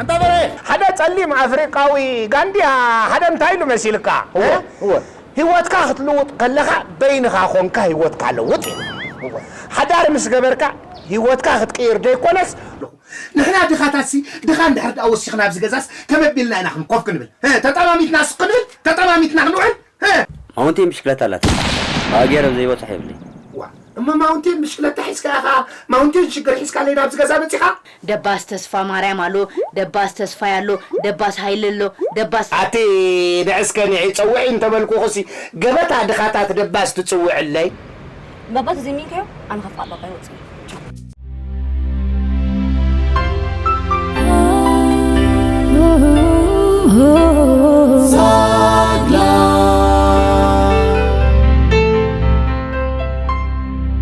ጠበረ፣ ሓደ ጸሊም ኣፍሪቃዊ ጋንድያ ሓደ እንታይ ኢሉ መሲልካ? እወ፣ እወ። ህይወትካ ክትልውጥ ከለኻ በይንኻ ኾንካ ህይወትካ ለውጥ እዩ። ሓዳር ምስ ገበርካ ህይወትካ ክትቅይር ደይኮነስ፣ ንሕና ድኻታትሲ ድኻ እንድሕር ደኣ ወሲኽና ኣብዚ ገዛስ ከመቢልና ኢና ክንኮፍ ክንብል? እ፣ ተጠማሚትና ስቕ ክንብል? ተጠማሚትና ክንውዕል? እ! ማውንቴን ብሽክለታ ኣላት። ኣገረብ ዘይበጽሖ የብለይ። ዋ፣ እሞ ማውንቴን ብሽክለታ ሒዝካ ኢኻ? ማውንቴን ሽግር ሒዝካ ለይ ናብዚ ገዛ መጺኻ? ደባስ ተስፋ ማርያም ኣሎ፣ ደባስ ተስፋይ ኣሎ፣ ደባስ ሃይለ ኣሎ፣ ደባስ ኣቲ ንዕስከ ንዒ ጸውዒ እንተበልኩኹሲ ገበታ ድኻታት ደባስ ትጽውዕለይ? ባባ ተዘይሚንካዮ ኣነ ከፋ ኣለኹ ኣይወፅእ።